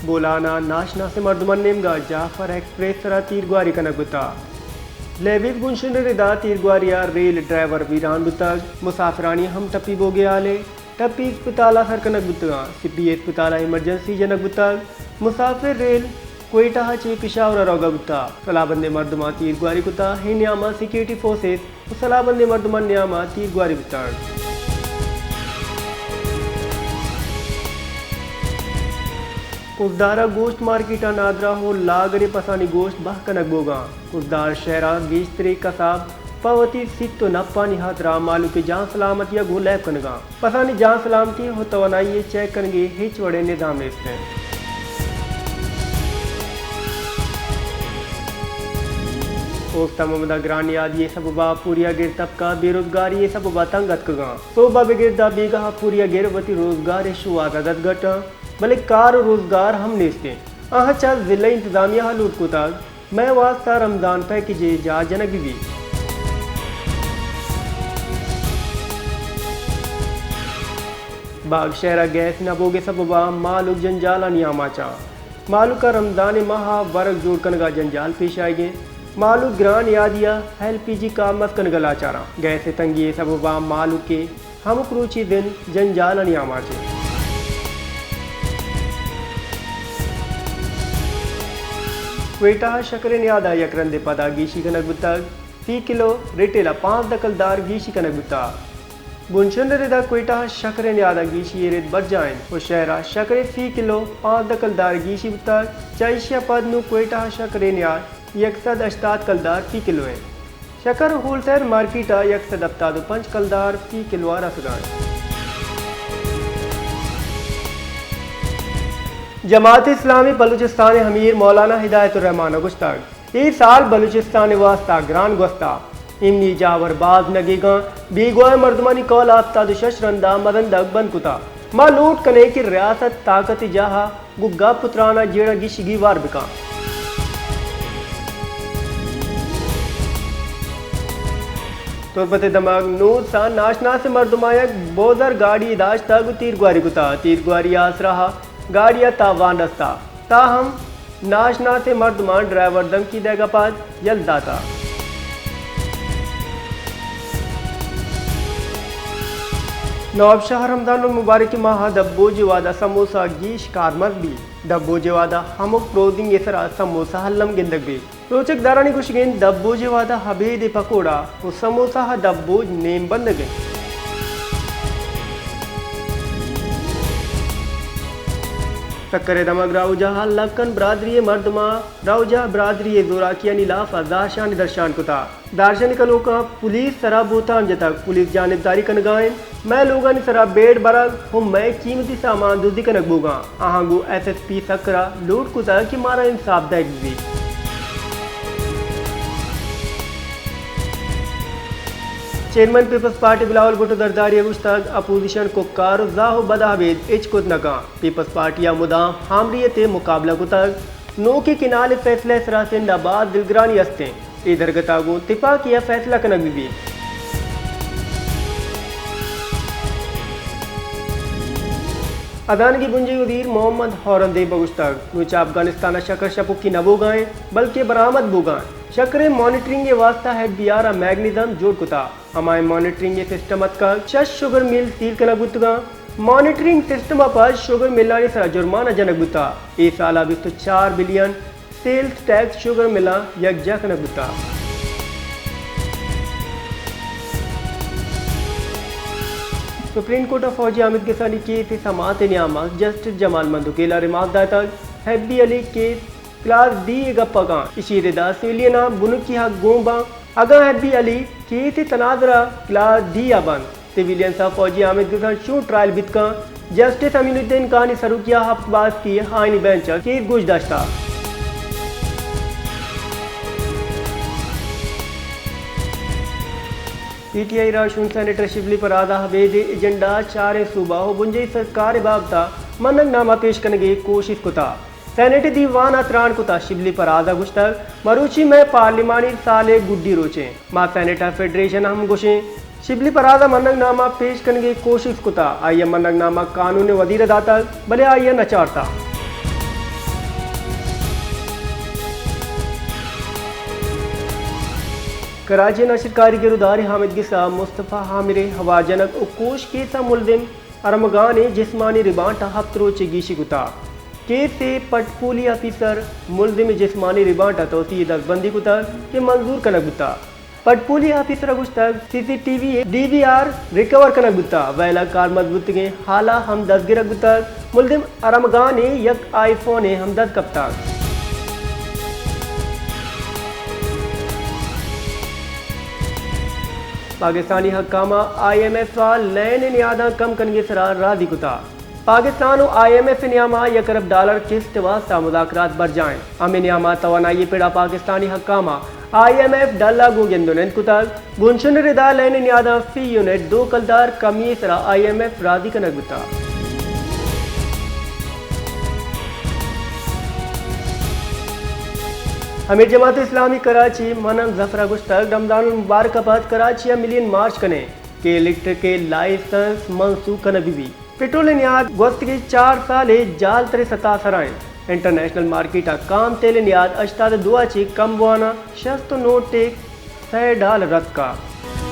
بولان ءَ ناشناسیں مردمانی نیمگ ءَ جعفر ایکسپریس ءِ سرا تیرگواری کنگ بوتگ۔ لیویز بنشن ءِ ردا تیرگواری ءَ ریل ڈرائیور بیران بوتگ، مسافرانی ہم ٹپی بوگ ءِ ہالے۔ ٹپی اسپتال ءَ سر کنگ بوتگ اَنت۔ سپی اسپتال ءَ ایمرجنسی جنگ بوتگ۔ مسافر ریل کوئٹہ ءَ چہ پشاور ءَ روگ ءَ بوتگ۔ سلاہ بندیں مردماں تیرگواری کتگ، اے نیام ءَ سیکورٹی فورسز ءُ سلاہ بندیں مردمانی نیام ءَ تیرگواری بوتگ۔ کزدار ءَ گوشت مارکیٹ ءَ نادراہ ءُ لاگر ءِ پسانی گوشت بہا کنگ بوگ ءَ اِنت۔ کزدار شہر ءَ گیشتریں کساب پہ وتی سیت ءُ نپانی ہاترا مہلوک ءِ جان سلامتی ءَ گوں لیب کنگ ءَ اَنت۔ پسانی جان سلامتی ءُ توانائی ءِ چیک کنگ ءِ ہچ وڑیں نظام نیست اِنت۔ اوست ءَ ممد ءَ گران نیادی ءِ سبب ءَ پوریا گر طبقہ بے روزگاری ءِ سبب ءَ تنگ اتکگ اَنت۔ سہب ءَ بگر داں بیگاہ ءَ پوریا گر وتی روزگار ءِ شوہاز ءَ دزگٹ اَنت، بلے کار ءُ روزگار ہم نیست اِنت۔ آہاں چہ ضلعی انتظامیہ ءَ لوٹ کتگ مئے واستہ رمضان پیکج ءِ جاہ جنگ بہ بیت۔ باگ شہر ءَ گیس نہ بوگ ءِ سبب ءَ مہلوک جنجالانی آماچ اَنت۔ مہلوک ءَ رمضان ءِ ماہ ءَ ورگ جوڑ کنگ ءَ جنجال پیش آیگ اِنت۔ مہلوک گران نیادی ءَ ایل پی جی کارمرز کنگ ءَ لاچار اَنت۔ گیس ءِ تنگی ءِ سبب ءَ مہلوک ءِ ہمک روچی زند جنجالانی آماچ اِنت۔ کوئٹہ ءَ شکر ءِ نیاد ءَ یک رندے پدا گیشی کنگ بوتگ۔ فی کلو ریٹیل ءَ پانزدہ کلدار گیشی کنگ بوتگ۔ بنشن ءِ ردا کوئٹہ ءَ شکر ءِ نیاد ءَ گیشی ءِ رد برجاہ اِنت ءُ شہر ءَ شکر ءِ فی کلو پانزدہ کلدار گیشی بوتگ۔ چہ ایشی ءَ پد نوں کوئٹہ ءَ شکر ءِ نیاد یک سد ہشتاد کلدار فی کلو اِنت۔ شکر ہول سیل مارکیٹ ءَ یک سد ہپتاد ءُ پنچ کلدار فی کلو ءَ رسگ ءَ اِنت۔ جماعت اسلامی بلوچستان ءِ امیر مولانا ہدایت الرحمان ءَ گوشتگ، اے سال بلوچستان ءِ واستہ گران گوستہ۔ ایمنی جاور باز نگیگاں، بیگواہ مردمانی کول ہپتاد ءُ شش رندا مزن دگ بند کتا۔ ما لوٹ کنیں کہ ریاست طاقت جاہا گوں گپ ءُ ترانا جیڑہ گیشگی وار بکاں۔ تربت ءِ دمگ نوسا ناشناس مردماں یک بوزر گاڑی داشتگ ءُ تیرگواری کتا۔ تیرگواری آسراہ گاڑی ءَ تاوان رستا، تاہم ناشناسیں مردماں ڈرائیور دھمکی دئیگ ءَ پد یل داتا۔ نوابشاہ ءَ رمضان المبارک ءِ ماہ ءَ دبوجے وہد ءَ سموسہ گیش کارمرز بیت۔ دبوجے وہد ءَ ہمک پروزنگ ءِ سرا سموسہ الم گندگ بیت۔ روچگ دارانی گوشگ اِنت، دبوجے وہد ءَ ابید ءِ پکوڑا ءُ سموسہ ءَ دبوج نیم بندگ اِنت۔ سکر ءِ دمگ راہوجاہ ءَ لکن برادری ءِ مردماں راہوجاہ برادری ءِ زوراکیانی لاف ءَ زہرشانی درشان کتا۔ زہرشانی کلوکاں پولیس ءِ سرا بہتام جتگ، پولیس جانبداری کنگا اِنت۔ مئے لوگانی سرا بیڑ برگ ءُ مئے قیمتی سامان دزی کنگ بوگاں۔ آہاں گوں ایس ایس پی سکر ءَ لوٹ کتگ کہ مارا انصاف دئیگ بہ بیت۔ چیئرمین پیپلز پارٹی بلاول بھٹو زرداری ءَ گوشتگ، اپوزیشن ککار ءُ زاہ ءُ بد ءَ ابید ہچ کت نہ کنت۔ پیپلز پارٹی ءَ مدام آمریت ءِ مقابلہ کتگ۔ نوکیں کینال ءِ فیصلہ ءِ سرا سندھ ءَ باز دلگرانی است اِنت۔ اے درگت ءَ گوں تپاکی ءَ فیصلہ کنگ بہ بیت۔ ہزانگی بنجاہی وزیر محمد اورنگزیب ءَ گوشتگ، نوں چہ افغانستان ءَ شکر شپکی نہ بوگا اِنت، بلکیں برآمد بوگا اِنت۔ شکر ءِ مانیٹرنگ ءِ واستہ ایف بی آر ءَ میکنزم جوڑ کتا۔ ہمائیں مانیٹرنگ ءِ سسٹم اتکگ، شش شوگر مل سیل کنگ بوتگاں۔ مانیٹرنگ سسٹم ءَ پد شوگر ملانی سرا جرمانہ جنگ بوتا۔ اے سال ءَ بیست ءُ چار بلین سیلز ٹیکس شوگر ملاں یکجاہ کنگ بوتا۔ سپریم کورٹ ءَ فوجی آمیدگسانی کیس ءِ سماعت ءِ نیام ءَ جسٹس جمال مندوکیل ءَ ریمارک داتگ، حبی علی کیس کلاس ڈی ءِ گپ ءَ کاں، ایشی ءِ ردا سویلیناں بنکی حق گون باں، اگاں حبی علی کیس ءِ تناظرہ کلاس ڈی ءَ بنت، سویلینز ءَ فوجی آمیدگساں چوں ٹرائل بیت کن؟ جسٹس امین الدین خان ءِ سروکی ءَ ہپت باسکی ءِ آئینی بینچ ءَ کیس گوش داشتہ۔ پی ٹی آئی ءِ راہشون سینیٹر شبلی فراز ءَ ابید ءِ ایجنڈا ءَ چاریں صوبہ ءُ بنجاہی سرکار ءِ بابت ءَ منگ نامہ پیش کنگ ءِ کوشست کتا۔ سینیٹ ءِ دیوان ءَ تران کتا۔ شبلی فراز ءَ گوشتگ، مروچی مئے پارلیمانی سال ءِ گڈی روچ اِنت۔ ما سینیٹ ءَ فیڈریشن ہم گوشیں۔ شبلی فراز ءَ منگ نامہ پیش کنگ ءِ کوشست کتا۔ آئی ءَ منگ نامہ قانون ءِ وزیر ءَ داتگ، بلے آئی ءَ نہ چارتا۔ کراچی ءِ نشر کاریگر ءُ دار حامد گس ءَ مصطفی عامر ءِ ہوا جنگ ءُ کوش کیس ءَ ملزم ارمگان ءِ جسمانی ریمانڈ ءَ ہپت روچ ءِ گیشی کتگ۔ کیس ءِ پٹ پولی آفیسر ملزم ءِ جسمانی ریمانڈ ءَ توسیع ءِ دزبندی کتگ کہ منظور کنگ بوتگ۔ پٹ پولی آفیسر ءَ گوشتگ، سی سی ٹی وی ءِ ڈی وی آر ریکور کنگ بوتگ، ویل ءِ کارمرز بوتگیں ہال ءَ ہم دزگرگ بوتگ۔ ملزم ارمگان ءِ یک آئی فون ءَ ہم دست کپتگ۔ پاکستانی حکام ءَ آئی ایم ایف ءَ لین ءِ نیاداں کم کنگ ءِ سرا راضی کتگ۔ پاکستان ءُ آئی ایم ایف ءِ نیام ءَ یک ارب ڈالر قسط ءِ واستہ مذاکرات برجاہ اِنت۔ ہمے نیام ءَ توانائی ءِ پڑ ءَ پاکستانی حکام ءَ آئی ایم ایف ڈل ءَ گوں گند ءُ نند کتگ۔ گونشن ءِ ردا لین ءِ نیاداں فی یونٹ دو کلدار کمی ءِ سرا آئی ایم ایف راضی کنگ بوتگ۔ امیر جماعت اسلامی کراچی منان ظفر ءَ گوشتگ، رمضان المبارک ءَ پد کراچی ءَ ملین مارچ کنیں کہ الیکٹرک ءِ لائسنس منسوخ کنگ بہ بیت۔ پٹرول ءِ نیاد گوستگیں چار سال ءِ جہل تریں سطح ءِ سرا اِنت۔ انٹرنیشنل مارکیٹ ءَ کام تیل ءِ نیاد ہشتاد ءُ دو ءَ چہ کم بوان ءَ شست ءُ نو ٹیک سئے ڈالر اتکگ۔